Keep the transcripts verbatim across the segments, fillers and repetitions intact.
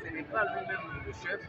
Ce n'est pas lui-même le chef.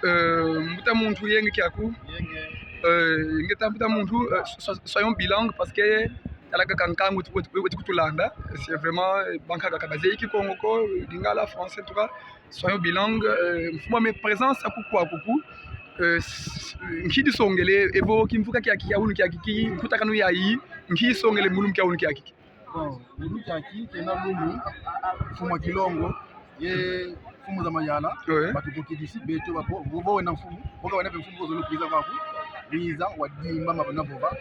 Euh, mbuta muntu, yenge kiaku. Yenge. Euh, ingeta mbuta muntu, euh, so-, so-, soyons bilingues parce que tala kaka nkangu tu-, tu-, tu-, kutulanda. C'est vraiment, euh, bankaka ka bazeyi Kikongo ko, Lingala, français, en tout cas. Soyons bilingues, euh, mfumu ame présence aku kwa kuku. Euh, s-, nki disongele, evo kimvuka kiaki kia unu kiaki, ki mputakanu yayi, nki disongele mu lumbu kia unu kiaki? Bon, mu lumbu kiaki, kena lumbu, mfumu a Kilongo, ye mfumu za mayala, ouais, batubokidisi, beto babo, vo, vo wena mfumu, vo ka wena mpe mfumu, vo zolo kwiza kwaku, wiza, wadimba, mabana vova.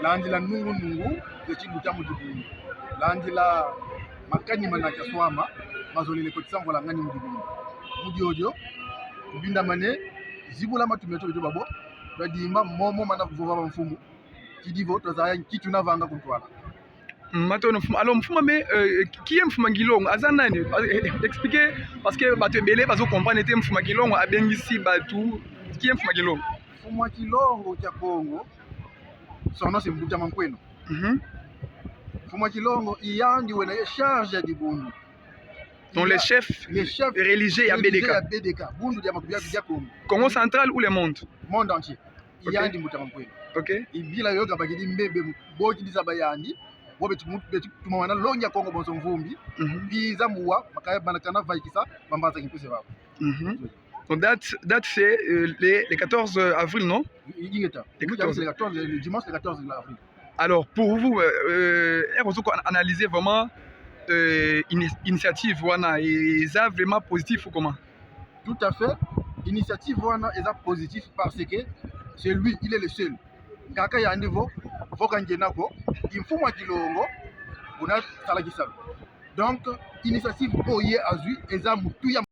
Landila nungu nungu, ze kimbuta mu dibundu. Landila makani mana kiaswama, mazolele kotisa mvwalangani mu dibundu. Mu diodio, tubindamane, zibula matu meto beto babo, twadimba, momo mana vova ba mfumu, kidi vo, twazaya nki tuna vanga ku ntwala. Mm, matondo mfumu. Alors, mfumu ame, euh, qui est mfumu a Kilongo? Aza nani? Euh, euh, expliquez, parce que bato ebele bazo comprendre te mfumu a Kilongo abengisi bato. Qui est mfumu a Kilongo? Mfumu a Kilongo kia Kongo, son nom c'est Mbuta Mankweno. Mhm. Mfumu a Kilongo, i yandi wena ye charge ya dibundu. Donc, le chef religieux ya B D K. Ya B D K, bundu dia maku-, dia, dia Kongo. Kongo Central ou le monde? Monde entier. Ok. Yandi Mbuta Mankweno. Ok. I bila yo kabakidi mbebe, bokidisa ba yandi, bo betu mu-, betu tumamana longi a Kongo bonso mvumbi, mhm, biza mu wa, makaya bana kana vaikisa, bambaza kimpese babo. Mhm. Donc date, date c'est, euh, le, le quatorze avril, non? I-, ingeta. Le quatorze. Le quatorze, le dimanche le quatorze avril. Alors, pour vous, euh, euh, est-ce que vous analysez vraiment, euh, ini-, initiative wana, eza vraiment positif ou comment? Tout à fait. Initiative wana eza positif parce que c'est lui, il est le seul. Kaka yandi vo, vo ka ngiena ko, i mfumu a Kilongo, una sala kisalu. Donc, initiative oyo ye azwi, eza mutu ya